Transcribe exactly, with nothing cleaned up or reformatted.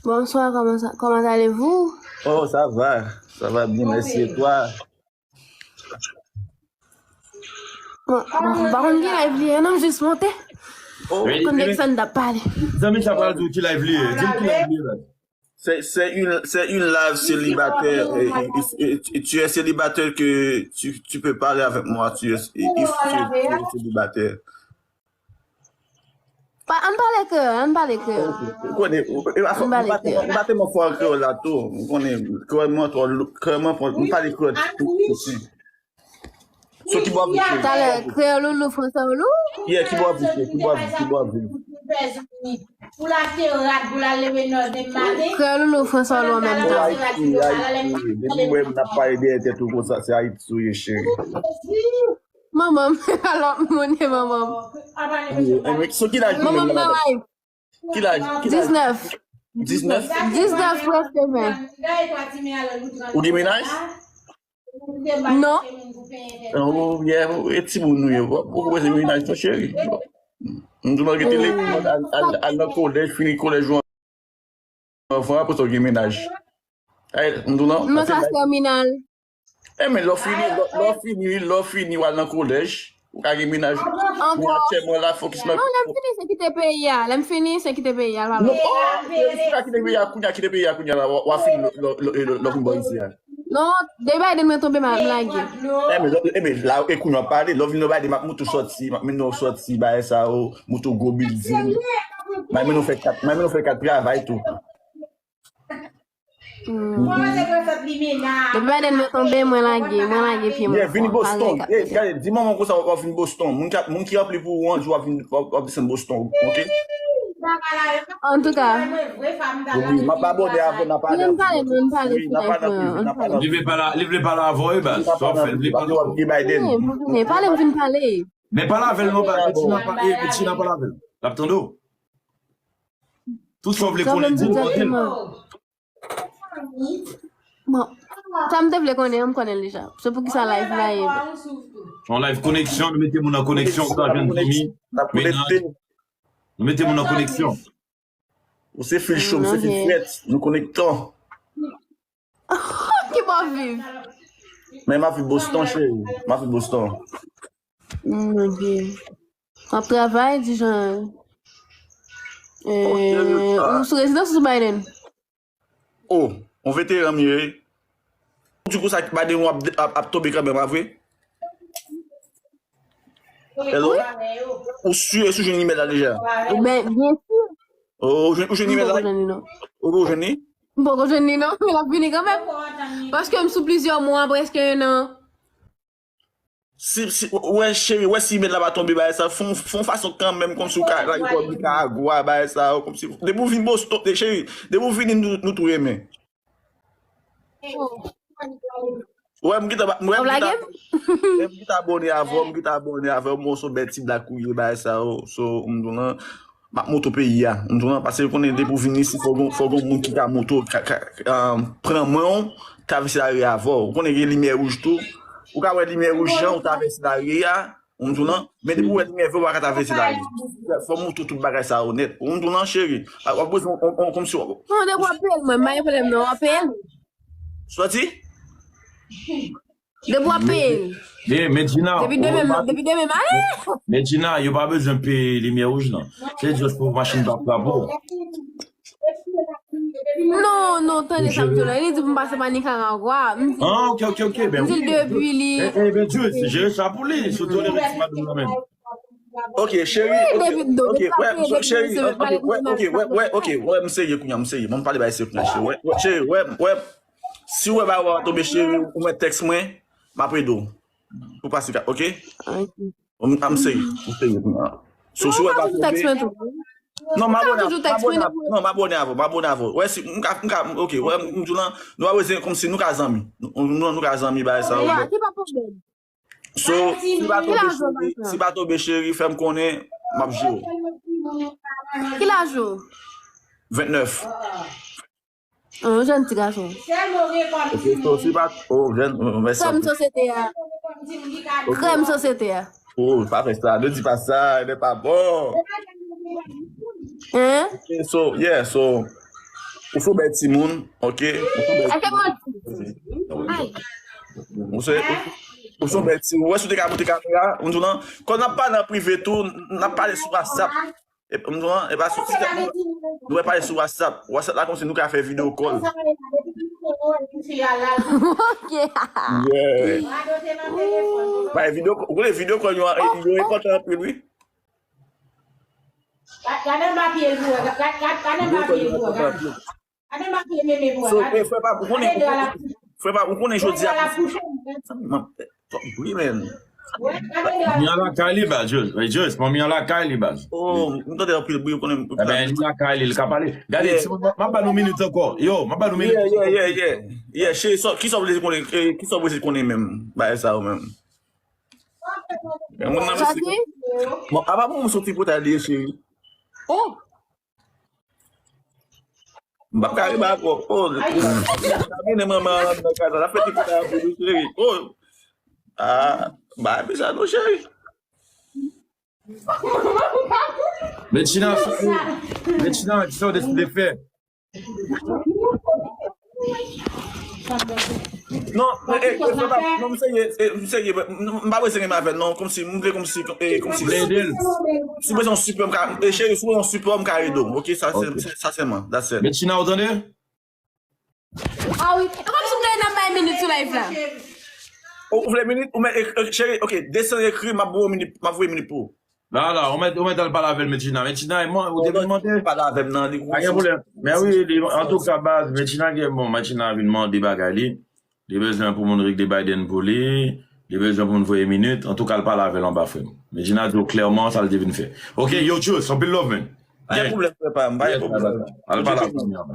Bonsoir, comment ça, comment allez-vous? Oh, ça va, ça va bien, merci. Et toi? Bon, bon, m pa konn ki live li ye, non, m jis monte. Oh. Konn nèg sa n t ap pale. Zanmi sa pral di w ki live li ye. Di m ki live li ye la. C'est, c'est une, c'est une live célibataire. Et, et, et, et tu es célibataire que tu, tu peux parler avec moi. Tu es, if tu es, tu es célibataire. Pa, ann pale kreyòl, ann pale kreyòl. Ou konnen, ou, e pa fò, m pa tèlman, m pa tèlman fò an kreyòl la tou. Ou konnen, kreyòl mwen twò lou, kreyòl mwen, m pale kreyòl tou, tou, tou. So ki bò vin cheri? Talè, kreyòl ou lou, fransè ou lou? Yeah, ki bò vin cheri, ki bò vin, ki bò vin. Pou l achte rad, pou l al leve nòz demen maten. Kreyòl ou lou, fransè ou lou an menm tan? Ayiti, Ayiti, depi mwen m ap pale dèyè tèt ou konsa, se Ayiti ou ye cheri. Manman m, alò, moun e manman m. Anyway, so ki laj ou menm la, madanm? Ki laj? Ki laj? Diznèf. Diznèf? Diznèf, prèske ven. Ou gen mennaj? Non. Oh, yeah, e timoun nou ye. Ou, ou bezwen mennaj, non, cheri. M di w, malgre te lekòl, al, al, al nan kolèj, fini kolèj ou anvan, apre sa w gen mennaj. Ay, m di w non, nan klas tèminal. E men, lè w fini, lè, lè w fini, lè w fini, w al nan kolèj, ou ka gen mennaj. Ankò. Men aktyèlman la, fokis nan. Non, lè m fini, se kite peyi a. Lè m fini, se kite peyi a, papa. Non, oh, se pa kite peyi a, kounye a, kite peyi a, kounye a la, w, w a fini, lè, lè, lè, lè, lè w vin bò isit a. Non, depi Biden mwen tonbe, m, m lage. E men, e men, la, e kounye a w ap pale, lè w vin nan Biden, m ap mete w sòti, m ap mennen w sòti, bagay sa yo, mete w gwo bilding. M ap mennen w fè kat, m ap mennen w fè kat travay tou. Hmm. Depi Biden mwen tonbe, mwen lage, mwen lage pye mwen. Yeah, vini Boston. Gade, di manman konsa w ap vin Boston. Moun ki ap, moun ki ranpli pou ou an, di w ap vin, w ap, w ap desann Boston, ok? Antouka. Wi, m ap abòne avè w, n ap pale. Ann pale, ann pale sou live mwen. Li vle pale, li vle pale avè w, e baz. Sa w ap fè, li vle pale. Wi, pale, m vin pale. Men pale avè l non, baz. Medjina pale, Medjina pale avè l. L ap tande w. Tout sa w vle konnen, di l, mande l. Bon, sa m te vle konnen an, m konnen l deja. Se poukisa live la ye. Se yon live koneksyon, nou mete moun an koneksyon, ou ka jwenn zanmi, mennaj. Nou mete moun an koneksyon. Ou se fil cho, m se fil frèt, nou konekte. Ki bò w viv? Men m ap viv Boston, cheri. M ap viv Boston. Mm, ok. W ap travay, di jan, euh, ou sou rezidans ou sou Biden? Oh, yon veteran m ye. Di konsa Biden ap, ap, ap tonbe kanmenm, pa vre? Hello? Ou si, si w jwenn imèl la deja? Ben, byen si. Oh, ou jwenn, ou jwenn imèl la? M poko jwenn li non. Ou poko jwenn li? M poko jwenn li non, men l ap vini kanmenm. Paske m sou plizyè mwa, prèske en an. Si, si, w-, wè, cheri, wè si imèl la pa tonbe, bagay sa, fè yon, fè yon fason kanmenm, kòmsi w ka lage kò w Nikaragwa, bagay sa, kòmsi, depi w vin Boston, cheri, depi w vini, nou, nou tou renmen. Wè, m gentan, wè, m gentan, wè, m gentan abòne avè w, m gentan abòne avè w, bon, se yon bèl ti blag ou ye, bagay sa yo, so, m di w lan, m ap montre w peyi a, m di w lan, paske w konnen depi w vin isit, fò gon, fò gon moun ki ka montre w, ka, ka, um, pran men w, travèse lari a avè w. Ou konnen gen limyè wouj tou, ou ka wè limyè wouj jan, ou travèse lari a, ou m di w lan, men depi w wè limyè vè, ou pa ka travèse lari. Fò w montre w tout bagay sa yo nèt. Ou m di w lan, cheri, w ap bezwen, on, on, kòmsi w. Non, depi w ap peye l, mwen, m pa gen pwoblèm, non, w ap peye l. Sòti? Depi w ap peye l. Medjina, depi demen, depi demen, m ale. Medjina, yo pa bezwen peye limyè wouj, non. Se jis pou machin pa frape w. Non, non, tande sa m di w la. Li di pou m pase pa Nikaragwa. M di, ah, ok, ok, ok. Ben m di l depi li. Eh, eh, ben, Djous, jere sa pou li. Si w tolere ti madanm nan menm. Ok, cheri, ok, ok, wè, cheri, ok, wè, ok, wè, wè, ok, wè, m serye kounye a, m serye. Ban m pale bagay serye kounye a, cheri. Wè, wè, cheri, wè, wè. Si w wè bagay w ap tonbe, cheri, ou mèt tèks mwen, m ap ede w. Pou pase ka, ok? Ok. M, m serye, m serye kounye a. So, si w wè pa tonbe. Non, m abòne avè w, m abòne avè w, non, m abòne avè w, m abòne avè w. Wè, si, m ka, m ka, ok, wè, m di w lan, nou pa bezwen, kòmsi nou ka zanmi. Nou, nou, nou ka zanmi, bagay sa yo. Ki pa pwoblèm. So, si pa tonbe, cheri, si pa tonbe, cheri, fè m konnen, m ap jere w. Ki laj ou? Vennèf. Yon jèn ti gason. Ok, so, si pa, oh, jèn, oh, mèsi. Krèm sosyete a. Ok. Krèm sosyete a. Oh, pa fè sa, ne di pa sa, ne pa bon. Hein? Ok, so, yeah, so, Ou se yon bèl timoun, ok? Ou se yon bèl timoun. Ou se, ou se yon bèl timoun. Ou wè si w te ka moute kamera, m di w lan, kòm n ap pale an prive tou, n ap pale sou WhatsApp. E, m di w lan, e pa sou TikTok, nou, nou wè pale sou WhatsApp. WhatsApp la kòmsi nou ka fè video call. Ok. Yeah. Bay video, ou konnen video call yo, yo enpòtan anpil, wi. Gad anba pye l pou wè. Gad anba pye l pou wè. Gad anba pye meme pou wè. Gad. Frè pa, ou konnen, frè pa, ou konnen jodi a. Twòp bri, men. Manmi an lakay li baz, Joyce. Joyce, manmi an lakay li baz. Oh, m tande anpil bri, ou konnen. Ebyen, li lakay li, li ka pale. Gade, m ap ba nou minit ankò. Yo, m ap ba nou minit. Yeah, yeah, yeah, yeah. Yeah, cheri, kisa w vle konnen, kisa w vle konnen menm? Bagay sa yo menm. Bon, apa pou m soti pou ta li, cheri? Oh! M pap ka rive ankò. Oh, m ta mennen manman an anndan kay la. L ap fè ti kouta pou nou, cheri. Oh! Ah, bay bizar non, cheri. Medjina, Medjina, kisa w deside fè? Non, e, e, non, m serye, e, m serye, m pa bezwen renmen avè l non, kòmsi, m vle kòmsi, e, kòmsi. Si w bezwen yon sipò, m ka, e, cheri, si w bezwen yon sipò, m ka ede w, ok, sa se, sa sèlman, that's it. Medjina, ou tande? Ah wi, e kòmsi m tande n ap bay minit sou live la. Ou vle minit, ou men, e, e, cheri, ok, desann ekri, m ap voye minit, m ap voye minit pou ou. La la, ou mèt, ou mèt al pale avè l, Medjina. Medjina, ou te vin mande? Pale avè m nan, li. Pa gen pwoblèm. Men wi, li, antouka, baz, Medjina gen, bon, Medjina vin mande bagay li. Li bezwen pou moun regle Biden pou li. Li bezwen pou moun voye minit. Antouka, al pale avè l anba, frè m. Medjina di w klèman sa l te vin fè. Ok, yo, Jules, anpil love, man. Pa gen pwoblèm, frè pa m, pa gen pwoblèm. Al pale avè l anba.